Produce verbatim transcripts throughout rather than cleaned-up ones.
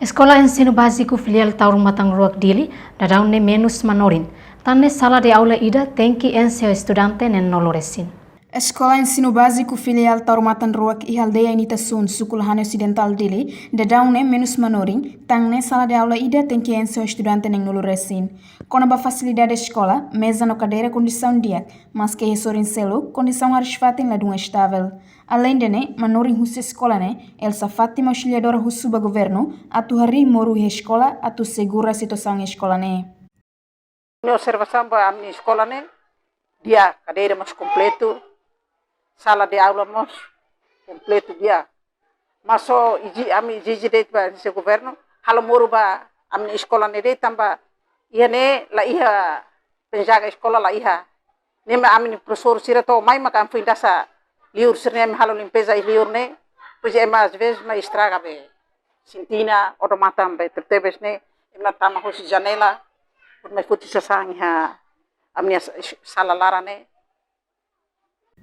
Eskola Ensinu Báziku Filiál Taur Matan Ruak Dili, daudaun ne'e menus manorin. Tan ne'e sala de aula ida tenke enxe ho estudante neen nulu resin. Eskola Ensinu Báziku Filiál Taur Matan Ruak iha aldeia Initasun, suku Lahane Osidentál Dili, daudaun ne'e menus manorin, tan ne'e sala de aula ida tenke enxe ho estudante neen nulu resin. Kona-ba fasilidade eskola, meza no kadeira kondisaun di'ak, maske iha sorin seluk, kondisaun hariis-fatin ladún estavel. Aleinde ne'e, manorin husi eskola ne'e, Elsa Fátima, auxiliadora husu ba governu, atu harii moru iha eskola, atu segura situasaun iha eskola ne'e. Ha'u-nia observasaun ba ami-nia eskola ne'e, di'ak, kadeira mós kompletu, sala de aula mós kompletu di'ak. Mas só ezije, ami ezije de'it ba husi governu, halo moru ba ami-nia eskola ne'e de'it tanba iha ne'e la iha penjaga eskola la iha. Ne'e mak ami-nia profesór sira to'o mai maka ami foin dasa liur sira-ne'e, ami halo limpeza iha liur ne'e. Pois ema às vezes mai estraga be sintina, odamatan be tebetebes ne'e, ema tama husi janela, hodi mai foti sasán iha ami-nia s-, sala laran ne'e.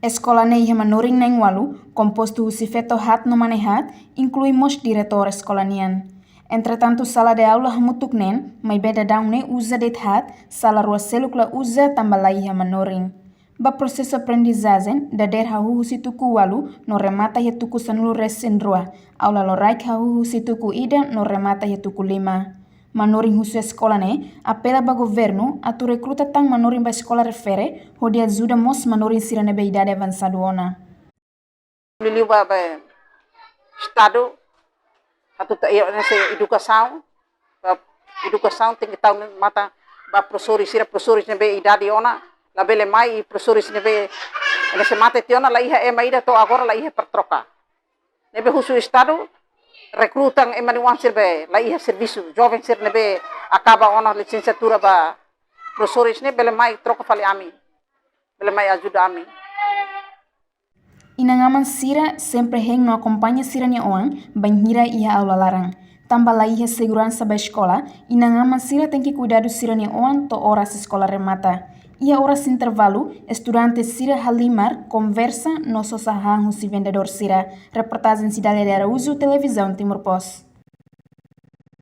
Eskola ne'e iha manorin na'in-ualu, kompostu husi feto haat no mane haat, inklui mós diretór eskola nian. Entretantu, sala de aula hamutuk neen, maibé daudaun ne'e uza de'it haat, sala rua seluk la uza tanba la iha manorin. Ba prosesu aprendizajen, dadeer hahú husi tuku ualu no remata iha tuku sanulu resin rua, aula loraik hahú husi tuku ida no remata iha tuku lima. Manorin husu eskola ne'e apela ba governu atu rekruta tan manorin ba eskola refere, hodi ajuda mós manorin sira ne'ebé idade avansadu ona. Liuliu ba, ba Estadu, atu ta iha ne'e se edukasaun, ba edukasaun tenke tau matan ba profesór sira, profesór ne'ebé idade ona, labele mai, i profesór ne'ebé ne'e se mate tiha ona, la iha ema ida to'o agora la iha para troka. Ne'ebé husu Estadu rekruta ema nia oan sira be la iha servisu, joven sira ne'ebé akaba ona lisensiatura ba profesór ne'e bele mai troka fali ami, bele mai ajuda ami. Inan-aman sira sempre hein no akompaña sira-nia oan bainhira iha aula laran. Tanba la iha seguransa ba eskola, inan-aman sira tenke kuidadu sira-nia oan to'o oras eskola remata. Iha oras intervalu, estudante sira halimar, konversa no sosa hahán husi vendedór sira. Reportajen Cidália de Araújo, Televizaun Timor Post.